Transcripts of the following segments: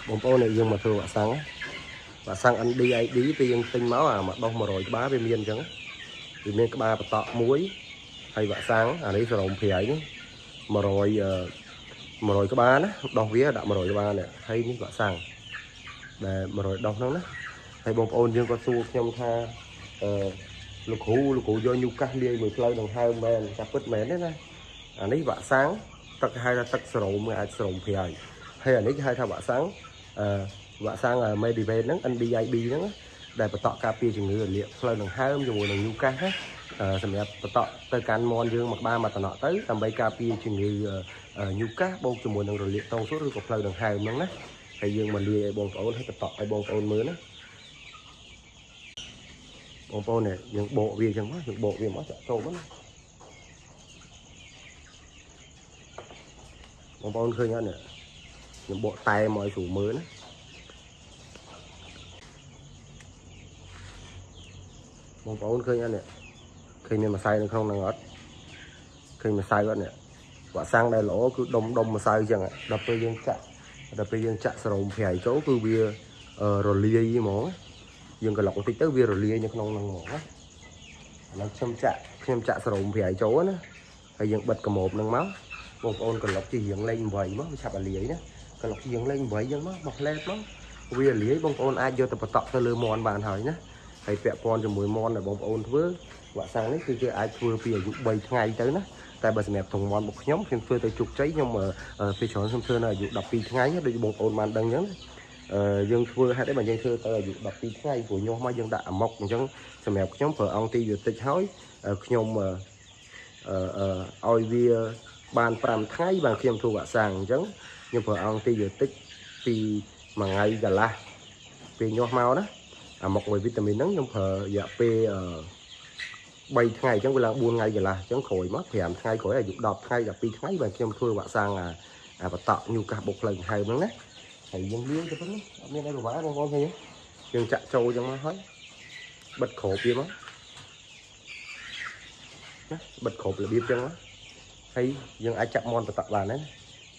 បងប្អូននេះយើងមកធ្វើវ៉ាក់សាំងវ៉ាក់សាំង NDID ពេលយើងទិញមកអាមួយដុស100ក្បាលវាមានអញ្ចឹងវាមានក្បាលបតក់មួយហើយវ៉ាក់សាំងអានេះសរោមប្រៃនេះ100អឺ100ក្បាលណាដុសវាដាក់100ក្បាលនេះហើយនេះវ៉ាក់សាំងដែល100ដុសហ្នឹងណាហើយបងប្អូនយើងក៏សួរខ្ញុំថាអឺលោកគ្រូលោកគ្រូយកញូកាសលាយមួយផ្លូវដង្ហើមមែនចាពិតមែនទេណាអានេះវ៉ាក់សាំងទឹកគេហៅថាទឹកសរោមគេអាចសរោមប្រៃហើយអានេះគេហៅថាវ៉ាក់សាំងអឺ វ៉ាក់សាំង Medivet ហ្នឹង NDIB ហ្នឹងណាដែលបន្តការពារជំងឺរលាកផ្លូវដង្ហើមជាមួយនឹងញូកាសណាសម្រាប់បន្តទៅកាន់មន់យើងមួយក្បាលមួយតំណក់ទៅដើម្បីការពារជំងឺញូកាសបូកជាមួយនឹងរលាកតងសួតឬក៏ផ្លូវដង្ហើមហ្នឹងណាហើយយើងមកលាយឲ្យបងប្អូនឲ្យបន្តឲ្យបងប្អូនមើលណាបងប្អូននេះយើងបកវាអញ្ចឹងមកយើងបកវាមកចាក់ចូលមកណាបងប្អូនឃើញអត់នេះខ្ញុំបកតែមកឲ្យស្រួលមើលណា បងប្អូនឃើញអត់នេះឃើញមានម្សៅនៅក្នុងហ្នឹងអត់ឃើញម្សៅអត់នេះវ៉ាក់សាំងដែលល្អគឺដុំដុំម្សៅអញ្ចឹងដល់ពេលយើងចាក់ដល់ពេលយើងចាក់សរោមប្រៃចូលគឺវារលាយហ្មងយើងក្លុកបន្តិចទៅវារលាយនៅក្នុងហ្នឹងហ្មងណាឥឡូវខ្ញុំចាក់ខ្ញុំចាក់សរោមប្រៃចូលណាហើយយើងបិទកាម៉ូបហ្នឹងមកបងប្អូនក្លុកជារៀងលេខ8មកវាឆាប់រលាយណាក្លុកជារៀងលេខ8អញ្ចឹងមកមកផ្លែតមកវារលាយបងប្អូនអាចយកទៅបន្តក់ទៅលើមន់បានហើយណា ហើយពាក់ព័ន្ធជាមួយមន់ដែលបងប្អូនធ្វើវ៉ាក់សាំងនេះគឺគេអាចធ្វើពីអាយុ3ថ្ងៃទៅណាតែបើសម្រាប់ធុងមន់របស់ខ្ញុំខ្ញុំធ្វើទៅជោគជ័យខ្ញុំពេលច្រើនខ្ញុំធ្វើនៅអាយុ12ថ្ងៃដូចបងប្អូនបានដឹងអញ្ចឹងអឺយើងធ្វើហេតុអីបើយើងធ្វើទៅអាយុ12ថ្ងៃព្រោះញាស់មកយើងដាក់អាម៉ុកអញ្ចឹងសម្រាប់ខ្ញុំប្រើអង់ទីប៊ីយោទិកហើយខ្ញុំអឺឲ្យវាបាន5ថ្ងៃបានខ្ញុំធ្វើវ៉ាក់សាំងអញ្ចឹងខ្ញុំប្រើអង់ទីប៊ីយោទិកពីមួយថ្ងៃកន្លះពេលញាស់មកណា អាម៉ុកមួយវីតាមីនហ្នឹងខ្ញុំប្រើរយៈពេលអឺ3ថ្ងៃអញ្ចឹងវាឡើង4ថ្ងៃកន្លះអញ្ចឹងក្រោយមក5ថ្ងៃក្រោយអាយុ10ថ្ងៃ12ថ្ងៃបាទខ្ញុំធ្វើវ៉ាក់សាំងអាអាបតក់ញូកាសបុកផ្លូវដង្ហើមហ្នឹងណាហើយយើងលាយទៅប៉ុណ្ណឹងអត់មានអីពិបាកបងប្អូនឃើញទេយើងចាក់ចូលអញ្ចឹងមកហើយបិទគ្របវាមកណាបិទគ្របរបៀបអញ្ចឹងមកហើយយើងអាចចាក់មន់បតក់បានដែរណា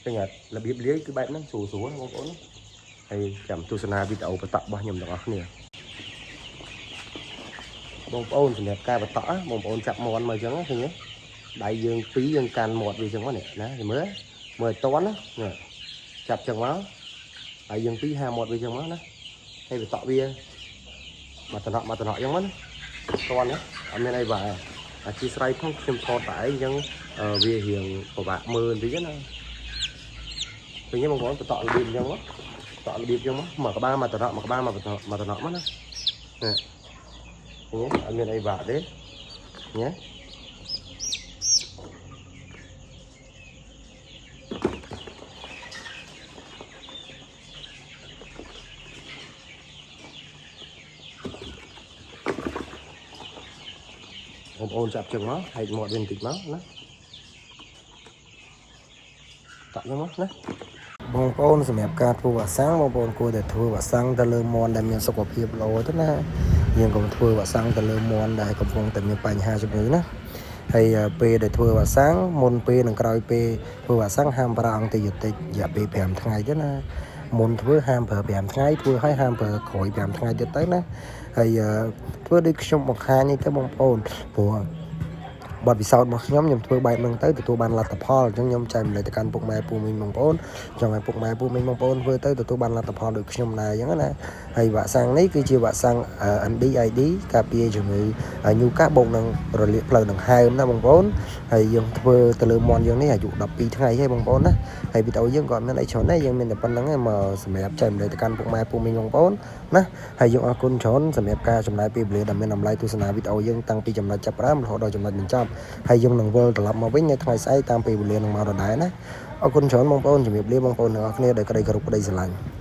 ឃើញអត់របៀបលាយគឺបែបហ្នឹងស្រួលស្រួលណាបងប្អូនហើយចាំទស្សនាវីដេអូបតក់របស់ខ្ញុំទាំងអស់គ្នា បងប្អូនសម្រាប់ការបតក់ណាបងប្អូនចាប់មន់មកអញ្ចឹងណាឃើញទេដៃយើងពីរយើងកាន់មាត់វាអញ្ចឹងមកនេះណាមើលមើលឲ្យតន់ណានេះចាប់អញ្ចឹងមកដៃយើងពីរហាមាត់វាអញ្ចឹងមកណាហើយបតក់វាមកតំណក់មកតំណក់អញ្ចឹងមកណាតន់ណាអត់មានអីបាក់អធិស្ឋានផងខ្ញុំថតតែឯងអញ្ចឹងវារៀងពិបាកមើលបន្តិចណាឃើញទេបងប្អូនបតក់របៀបអញ្ចឹងមកបតក់របៀបអញ្ចឹងមកមកក្បាលមកតំណក់មកក្បាលមកមកតំណក់មកណានេះ អូអត់មានអីបាក់ទេញ៉េបងប្អូនចាប់ជើងមកហែកមាត់វាបន្តិចមកណាតាក់ហ្នឹងមកណា បងប្អូនសម្រាប់ការធ្វើវ៉ាក់សាំងបងប្អូនគួរតែធ្វើវ៉ាក់សាំងទៅលើមន់ដែលមានសុខភាពល្អទៅណាយើងកុំធ្វើវ៉ាក់សាំងទៅលើមន់ដែលកំពុងតែមានបញ្ហាជំងឺណាហើយពេលដែលធ្វើវ៉ាក់សាំងមុនពេលនិងក្រោយពេលធ្វើវ៉ាក់សាំងហាមប្រើអង់ទីប៊ីយោទិករយៈពេល5ថ្ងៃទេណាមុនធ្វើហាមប្រើ5ថ្ងៃធ្វើឲ្យហាមប្រើក្រោយ5ថ្ងៃទៀតទៅណាហើយធ្វើដូចខ្ញុំបង្ហាញនេះទៅបងប្អូនព្រោះ បទពិសោធន៍របស់ខ្ញុំខ្ញុំធ្វើបែបហ្នឹងទៅទទួលបានលទ្ធផលអញ្ចឹងខ្ញុំចែកម្លែកទៅកាន់ពុកម៉ែពូមីងបងប្អូនចង់ឲ្យពុកម៉ែពូមីងបងប្អូនធ្វើទៅទទួលបានលទ្ធផលដូចខ្ញុំដែរអញ្ចឹងណាហើយវ៉ាក់សាំងនេះគឺជាវ៉ាក់សាំង NDID ការពារជំងឺញូកាសបូកនឹងរលាកផ្លូវដង្ហើមណាបងប្អូនហើយយើងធ្វើទៅលើមន់យើងនេះអាយុ12ថ្ងៃហើយបងប្អូនណាហើយវីដេអូយើងក៏អត់មានអីច្រើនដែរយើងមានតែប៉ុណ្្នឹងឯងមកសម្រាប់ចែកម្លែកទៅកាន់ពុកម៉ែពូមីងបងប្អូនណាហើយយើងអរគុណច្រើនសម្រាប់ការចំណាយពេលវេលាដ៏មានតម្លៃទស្សនាវីដេអូយើងតាំងពីចំណុចចាប់ផ្ដើមរហូតដល់ចំណុចបញ្ចប់ ហើយយើងនឹងវិលត្រឡប់មកវិញនៅថ្ងៃស្អែកតាមពេលវេលានឹងមកដដែលណាអរគុណច្រើនបងប្អូនជំរាបលាបងប្អូនទាំងអស់គ្នាដោយក្តីគោរពក្តីស្រឡាញ់។